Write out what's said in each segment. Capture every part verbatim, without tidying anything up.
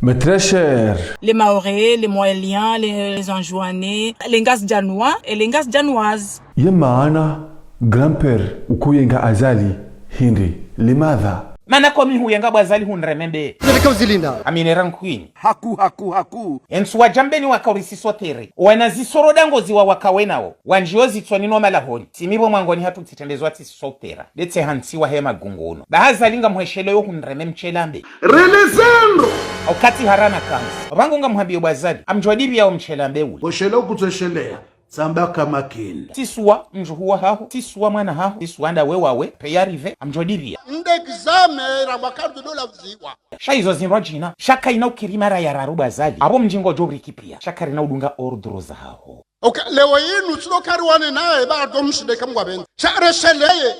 Mes très chers. Les Mahorais, les Mohéliens, les, les Anjouanais, les Ngazidjanois et les Ngazidjanoises. Ye maana grand-père uko yenga Azali hindri, limadha? Mana ko mi huyenga bo Azali hunreme mbe. Zilika uzilinda. Amine rankwini. Haku, haku, haku. Entsu wa Djambeni waka urisi sotere. Wana zisoro dangozi wa waka wenao. Wandjiyo zitsoni no malahoni. Tsi mi bo mwangoni hatru tsitrendezwa tsi sotera. Ndetse hantsi wa hema gunguno. Ba Azali ngamhwesheleyo hunreme mchelambe. Relezandro. Au kati harana kansi. Rangu ngamhwambiyo bo Azali. Amdjwa dipvi yao mchelambe ule. Hwesheleyo kutswesheleya. Tsamba ka makini. Tsisuwa mdjuhu wa haho, tsisuwa mwana haho, tsisuwa ndawe wawe, peyarive, amdjwa dipvi ya. Nde examen ra mwaka ridjo dola vuziwa. Sha izo zindrwa djina, sha kayina ukiri mara ya raru bo Azali. Abo mdji ngodjo uriki piya, sha karina udunga ordre za haho. Ok, leo yinu, tsilo kari wane naye, ba ado mshinde kamgwa bende. Sha resheleye.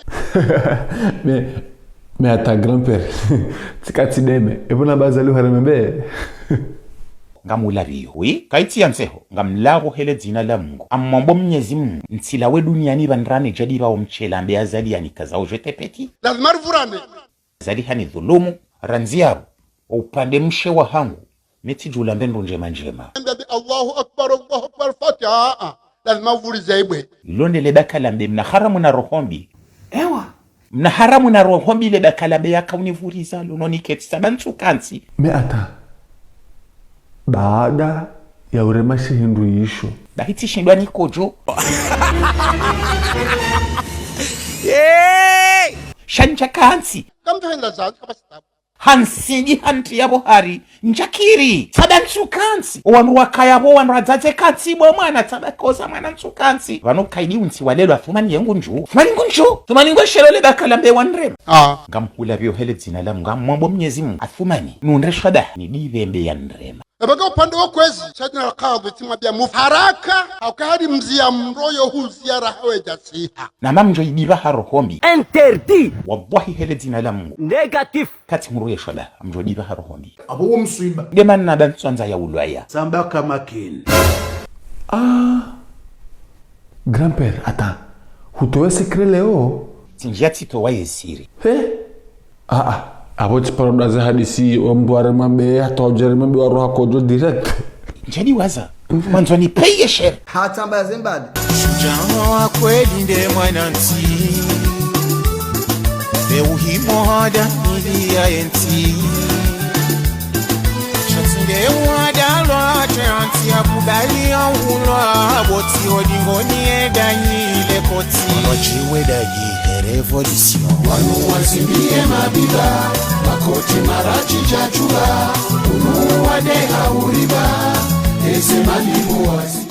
Mais, mais attends grand-père. Tsika tsideme. Ebo na bo Azali uhareme mbe. Ngamulapviyo, oui, kayitsi ya ntseho, ngamlapvo hele dzina la Mungu. Amwambo Mnyezi Mungu, ntsilawe duniani pvanu rane djadi pvawo mchelambe Azali yanikazao je te petit. Lazima rivurane. Azali hanidhulumu, randzi yapvo, wa upande mshe wa hangu, mi tsidjulambe ndro ndjema ndjema. Mbe bi Allahu Akbar, Allahu Akbar, Fatiha, ah, lazima uvurize ibwe. Londe le bakalambe mna haramu na roho mbi. Ewa. Mna haramu na roho mbi le bakalambe yaka univuriza lo no niketsi tsamba ntsu kantsi. Mais attends. Baada ya urema shihindru yisho. Bahi tsishindwa nikodjo. Hey! Sha ndja kantsi. Kamtahenda za, kapasitabu. Hansi ndi hantsi yapvo hari, ndjakiri, tsamba ntsu kantsi. Owandru wakaya pvo wandru wadzadze kantsi bo mwana, tsamba koza mwana ntsu kantsi. Pvanu kayidi untsi walelwa Athumani ye ngundju. Athumani ngundju. Athumani ngweshelo le bakalambe wanrema. Ah. Ngamhulapviyo hele dzina la Mungu, ngamwambo Mnyezi Mungu. Athumani, nundre shwada, nidipve mbe yanrema. Eba ka upande wa kwezi, Saidina Alkadhi, tsimwambiya mufti. Haraka, hauka hari mziya mroyo huziya raha we djasiha. Na mamdjo idipva ha roho mbi. Interdit. Wallahi hele dzina la Mungu. Négatif. Katsi mroyo shwada, amdjo idipva ha roho mbi. Abo wo mswiba. Nde mana ba ntswandza ya ulwaya. Tsamba ka makini. Ah. Grand-père, attends. Hutowa secret leo? Tsindjiya tsitowa ye siri. He? Ah, ah. Abo tsiparo ndaze hadisi, wa mdru warema mbe, hata udjarema mbe wa roha kodjo direct. Ndjadi waza. Mwandzo nipeye shere. Hata mba ze mbali. Shujaa wa kweli nde mwana ntsi. Be uhimo hada ili ya entsi. Shatsi nde wadalwa, te antsi ya kubali ya ulwa, boti odingoni edanyi le koti. Ono djiwe dayi. Révolution. Wanu wazimbiye mabiba, makoti maradji djadjuba, unu wade hauriba, eze malibu wazi.